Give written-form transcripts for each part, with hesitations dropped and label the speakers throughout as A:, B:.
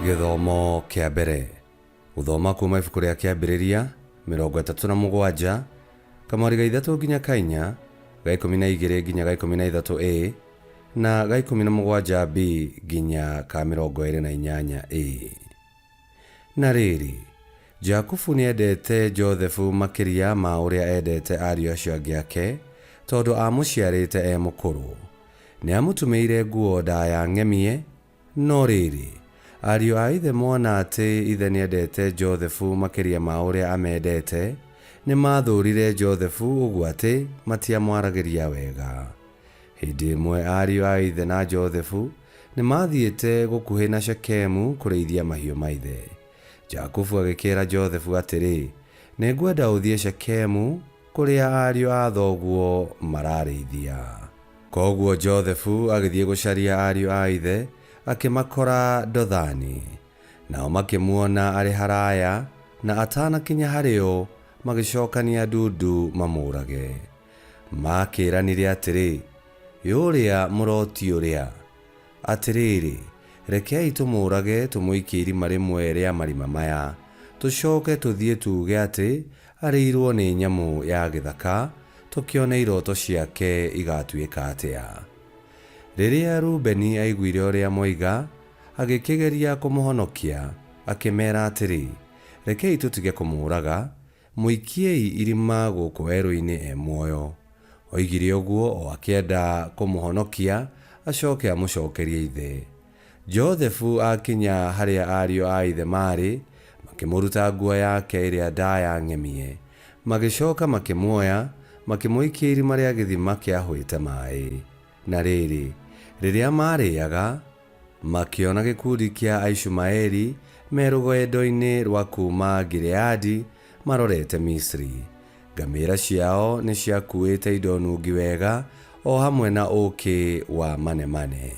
A: Gĩthomo kĩa mbere. Gũthoma kuma ibuku rĩa Kĩambĩrĩria 37, kamwari ga ithatũ nginya ka inya, ga 12 nginya ga 13 A, na ga 17 B nginya ka 28 A. Na rĩrĩ, Jakubu nĩendete Jothefu makĩria ma ũrĩa endete ariũ acio angĩ ake, tondũ aamũciarĩte e mũkũrũ. Nĩamũtumĩire nguo ndaya ng'emie, no rĩrĩ, ariũ a ithe mona atĩ ithe nĩendete Jothefu makĩria ma ũrĩa amendete, nĩmathũũrire Jothefu ũguo atĩ matiamwaragĩria wega. Hĩndĩ ĩmwe ariũ a ithe na Jothefu nĩmaathiĩte gũkuhĩ na Shekemu kũrĩithia mahiũ ma ithe. Jakubu agĩkĩĩra Jothefu atĩrĩ, Nĩngwenda ũthiĩ Shekemu kũrĩa ariũ a thoguo mararĩithia. Kwoguo Jothefu agĩthiĩ gũcaria ariũ a ithe, akĩmakora Dothani. Nao makĩmuona arĩ haraya, na atanakinya harĩ o, magĩcokania ndundu mamũũrage. Maakĩĩranire atĩrĩ, Ĩ ũrĩa mũroti ũrĩa! Atĩrĩrĩ, rekei tũmũũrage tũmũikie irima rĩmwe rĩa marima maya, tũcoke tũthiĩ tuuge atĩ arĩirũo nĩ nyamũ ya gĩthaka, tũkĩone iroto ciake igatuĩka atĩa. Rĩrĩa Rubeni aiguire ũrĩa moiga, agĩkĩgeria kũmũhonokia, akĩmera atĩrĩ, Rekei tũtige kũmũũraga, Mũikiei irima gũkũ werũ-inĩ e muoyo. Oigire ũguo o akĩenda kũmũhonokia acoke amũcokerie ithe. Jothefu akinya harĩa ariũ a ithe maarĩ, makĩmũruta nguo yake ĩrĩa ndaya ng'emie. Magĩcoka makĩmuoya, makĩmũikia irima rĩa gĩthima kĩahũĩte maĩ. Na rĩrĩ, rĩrĩa maarĩaga, makĩona gĩkundi kĩa Aishumaeli me rũgendo-inĩ rwa kuuma Gileadi marorete Misiri. Ngamĩra ciao nĩ ciakuuĩte indo nungi wega o hamwe na ũũkĩ wa manemane.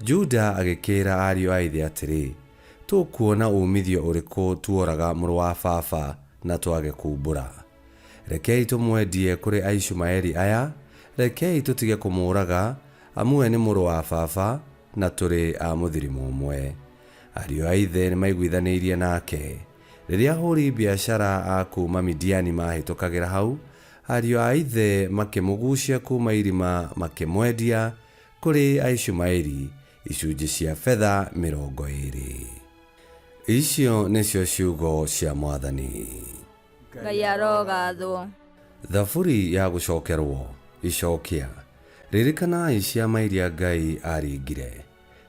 A: Juda agĩkĩĩra ariũ a ithe atĩrĩ, Tũkuona uumithio ũrĩkũ tuoraga mũrũ wa baba na twage kuumbũra? Rekei tũmwendie kũrĩ Aishumaeli aya, rekei tũtige kũmũũraga, amu we nĩ mũrũ wa baba, na tũrĩ a mũthirimo ũmwe. Ariũ a ithe nĩmaiguithanĩirie nake. Rĩrĩa ahũũri biacara a kuuma Midiani maahĩtũkagĩra hau, ariũ a ithe makĩmũguucia kuuma irima makĩmwendia kũrĩ Aishumaeli icunjĩ cia betha 20. Icio nĩcio ciugo cia Mwathani.
B: Ngai arogathwo.
A: Thaburi ya gũcokerwo. Icokia. Ririkanai ciama iria Ngai aaringire,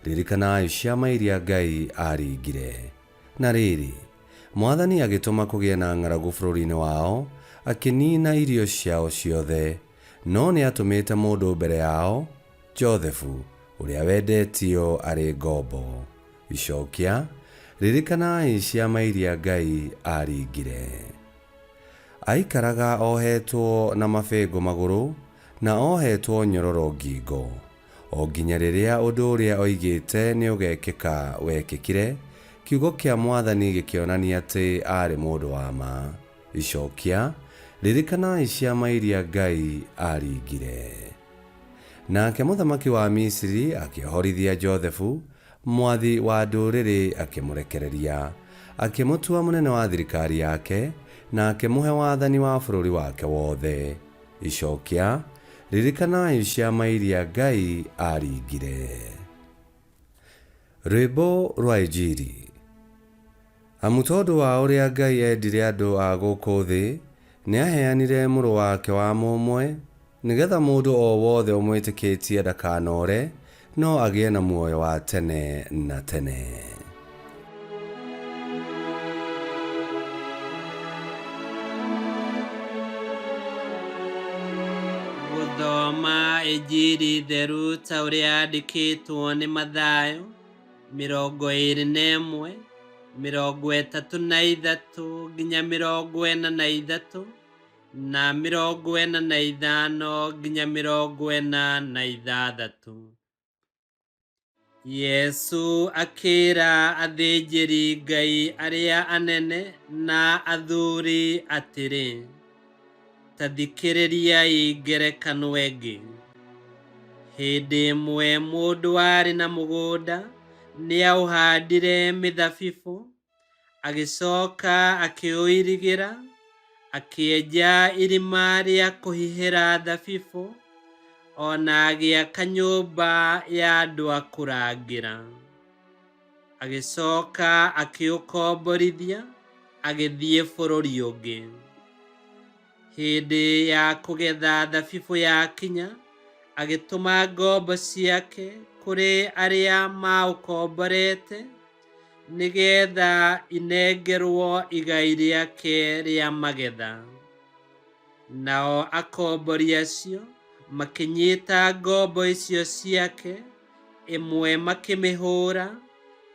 A: ririkanai ciama iria Ngai aaringire. Na rĩrĩ, Mwathani agĩtũma kũgĩe na ng'aragu bũrũri-inĩ wao, akĩniina irio ciao ciothe. No nĩatũmĩte mũndũ mbere yao, Jothefu, ũrĩa wendetio arĩ ngombo. Icokia, Ririkanai ciama iria Ngai aaringire. Aikaraga ohetwo na mabĩngũ magũrũ na ohetwo nyororo ngingo, o nginya rĩrĩa ũndũ ũrĩa oigĩte nĩũgekĩka wekĩkire, kiugo kĩa Mwathani gĩkĩonania atĩ aarĩ mũndũ wa ma. Icokia, Ririkanai ciama iria Ngai aaringire. Nake mũthamaki wa Misiri akĩohorithia Jothefu, mwathi wa ndũrĩrĩ akĩmũrekereria. Akĩmũtua mũnene wa thirikari yake, na akĩmũhe wathani wa bũrũri wake wothe. Icokia, Ririkanai ciama iria Ngai aaringire. Rwĩmbo rwa Injiri. Amu tondũ wa ũrĩa Ngai endire andũ a gũkũ thĩ, nĩaaheanire Mũrũ wake wa mũmwe, nĩ getha mũndũ o wothe ũmwĩtĩkĩtie ndakanoore, no agĩe na muoyo wa tene na tene.
C: Gũthoma Injiri theru ta ũrĩa yandĩkĩtwo nĩ Mathayo 21, 33 nginya 43 na 45 nginya 46. Yesu akĩra athĩnjĩri Ngai arĩa anene na athuri atĩrĩ, Ta thikĩrĩriai ngerekano ĩngĩ. Hĩndĩ ĩmwe mũndũ warĩ na mũgũnda Nĩaũhandire mĩthabibũ, agĩcoka akĩũirigĩra, akĩenja irima rĩa kũhihĩra thabibũ, o na agĩaka nyũmba ya andũ a kũrangĩra. Agĩcoka akĩũkomborithia, agĩthiĩ bũrũri ũngĩ. Hĩndĩ ya kũgetha thabibũ yakinya, agĩtũma ngombo ciake kũrĩ arĩa maũkomborete, nĩgetha inengerwo igai rĩake rĩa magetha. Nao akombori acio makĩnyita ngombo icio ciake, ĩmwe makĩmĩhũra,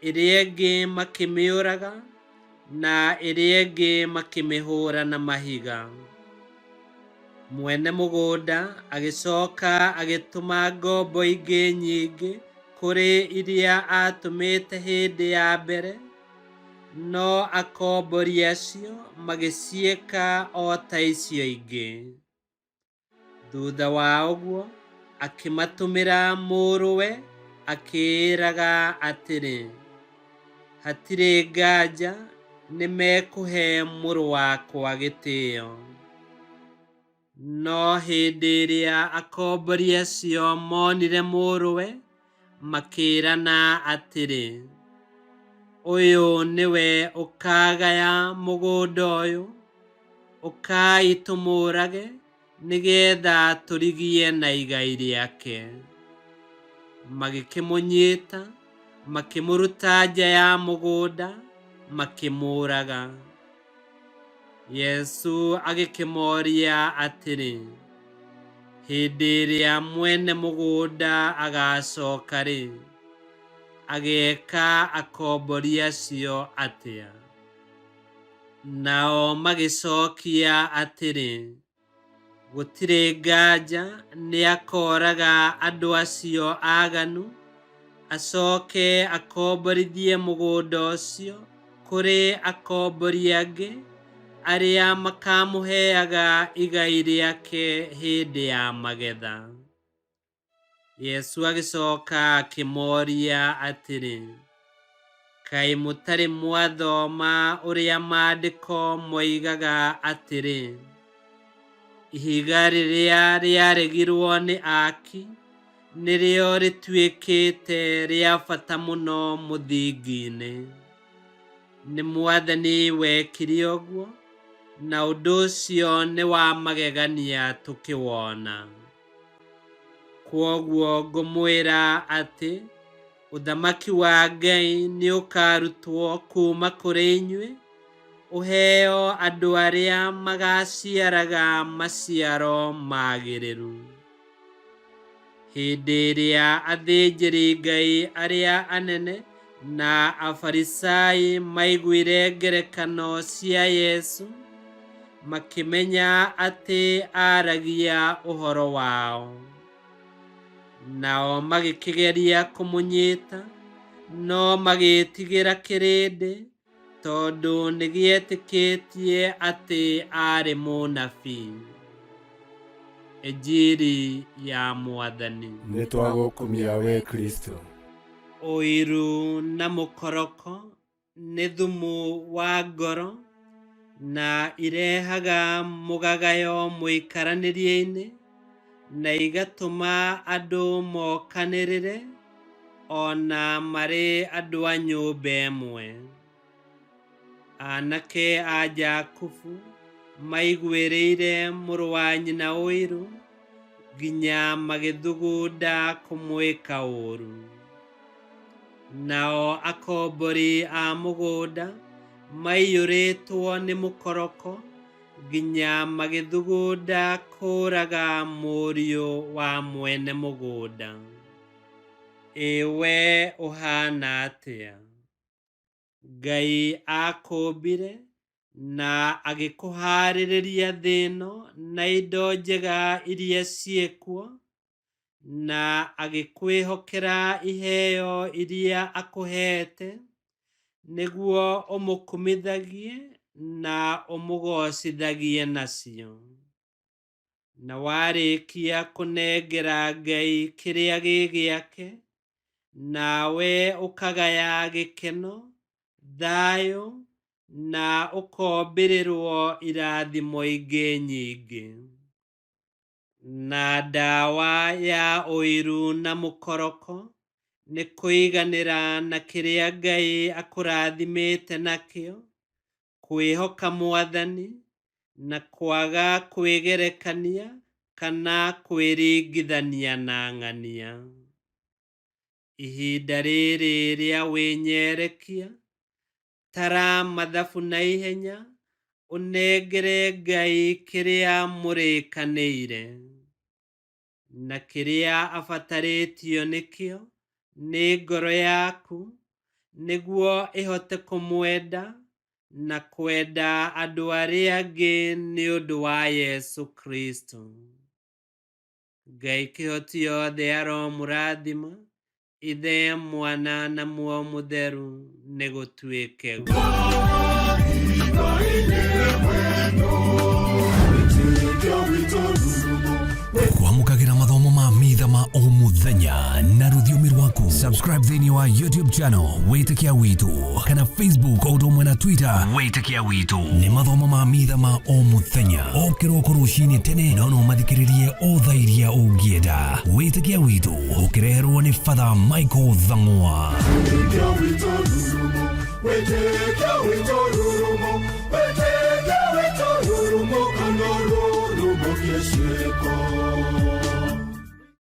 C: ĩrĩa ĩngĩ makĩmĩũraga, na ĩrĩa ĩngĩ makĩmĩhũra na mahiga. Mwene mũgũnda agĩcoka agĩtũma ngombo ingĩ nyingĩ kũrĩ iria aatũmĩte hĩndĩ ya mbere, no akombori acio magĩciĩka o ta icio ingĩ. Thutha wa ũguo akĩmatũmĩra mũrũwe akĩĩraga atĩrĩ, hatirĩ nganja nĩmekũhe mũrũ wakwa gĩtĩo. No hĩndĩ ĩrĩa akombori acio monire mũrũwe, makĩĩrana atĩrĩ, ũyũ nĩwe ũkagaya mũgũnda ũyũ, ũkai tũmũũrage nĩgetha tũrigie na igai rĩake. Magĩkĩmũnyita, makĩmũruta nja ya mũgũnda, makĩmũũraga. Yesu agĩkĩmoria atĩrĩ, hĩndĩ ĩrĩa mwene mũgũnda agacoka-rĩ, ageeka akombori acio atĩa? Nao magĩcokia atĩrĩ, gũtirĩ nganja nĩakoraga andũ acio aganu, acoke akomborithie mũgũnda ũcio kũrĩ akombori angĩ arĩa makamũheaga igai rĩake hĩndĩ ya magetha. Yesu agĩcoka akĩmoria atĩrĩ, kaĩ mũtarĩ mwathoma ũrĩa maandĩko moigaga atĩrĩ, ihiga rĩrĩa rĩaregirwo nĩ aaki nĩrĩo rĩtuĩkĩte rĩa bata mũno mũthingi-inĩ. Nĩ Mwathani wekire ũguo, na ũndũ ũcio nĩ wa magegania tũkĩwona. Kwoguo ngũmwĩra atĩ ũthamaki wa Ngai nĩũkarutwo kuma kũrĩ inyuĩ, ũheo andũ arĩa magaciaraga maciaro magĩrĩru. Hĩndĩ ĩrĩa athĩnjĩri-Ngai arĩa anene na Afarisai maiguire ngerekano cia Yesu, makĩmenya atĩ aaragia ũhoro wao. Nao magĩkĩgeria kũmũnyita, no magĩĩtigĩra kĩrĩndĩ, tondũ nĩgĩetĩkĩtie atĩ aarĩ mũnabii. Injiri ya Mwathani.
D: Nĩtwagũkumia we Kristo.
C: Ũiru na mũkoroko nĩ thumu wa ngoro na irehaga mũgagayo mũikaranĩrie-inĩ na igatũma andũ mokanĩrĩre o na marĩ andũ a nyũmba ĩmwe. Anake a Jakubu maiguĩrĩire mũrũ wa nyina ũiru nginya magĩthugunda kũmwĩka ũũru. Nao akombori a mũgũnda maiyũrĩtwo nĩ mũkoroko nginya magĩthugunda kũũraga mũriũ wa mwene mũgũnda. Ĩ we ũhaana atĩa? Ngai akũũmbire na agĩkũhaarĩrĩria thĩ ĩno na indo njega iria ciĩkuo, na agĩkwĩhokera iheo iria akũheete nĩguo ũmũkumithagie na ũmũgoocithagie nacio. Na warĩkia kũnengera Ngai kĩrĩa gĩ gĩake, Nawe ũkagaya gĩkeno, thayũ, na ũkombĩrĩrwo irathimo ingĩ nyingĩ. Na ndawa ya ũiru na mũkoroko nĩ kũiganĩra na kĩrĩa Ngai akũrathimĩte nakĩo, kwĩhoka Mwathani, na kwaga kwĩgerekania kana kwĩringithania na ng'ania. Ihinda rĩrĩ rĩa wĩnyerekia, tara mathabu na ihenya, ũnengere Ngai kĩrĩa mũrĩkanĩire, na kĩrĩa abatarĩtio nĩkĩo nĩ ngoro yaku, nĩguo ĩhote kũmwenda na kwenda andũ arĩa angĩ nĩ ũndũ wa Yesu Kristo. Ngai kĩhoti yothe aromũrathima, Ithe, Mwana na Muoyo Mũtheru, nĩ gũtuĩke guo.
E: Kwamũkagĩra mathomo ma mitha ma o mũthenya na rũthiomi rwaku. Subscribe thĩinĩ wa YouTube channel Wĩtĩkia Witũ kana Facebook o ũndũ ũmwe na Twitter Wĩtĩkia Witũ. Nĩ mathomo ma mitha ma o mũthenya o kĩroko rũcinĩ tene, no no mathikĩrĩrie o thaa iria ũngĩenda. Wĩtĩkia Witũ ũkĩreherwo nĩ Father Michael Thang'wa.
D: Wĩtĩkia witũ rurumo, wĩtĩkia witũ rurumo, wĩtĩkia witũ rurumo, kana rurumo kĩciĩko.